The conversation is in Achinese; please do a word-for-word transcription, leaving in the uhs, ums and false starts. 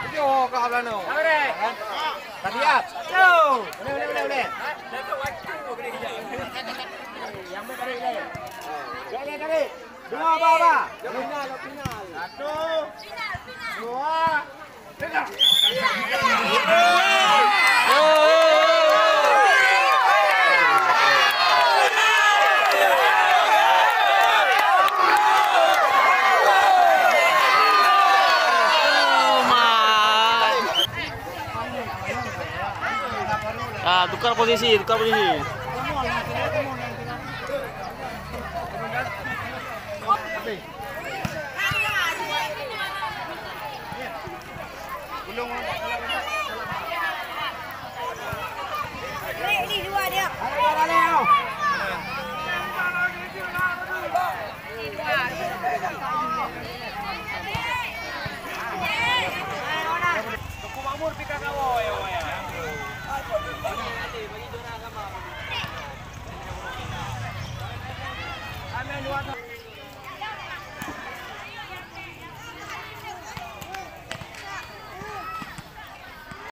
Tujoh ka Ablano. Tapi ya. Yo. Boleh, boleh, boleh, boleh. Yang boleh tarik, boleh. Tarik, tarik. Dua, dua, dua. Final, final. Satu. Dua. Ah, tukar posisi, tukar posisi.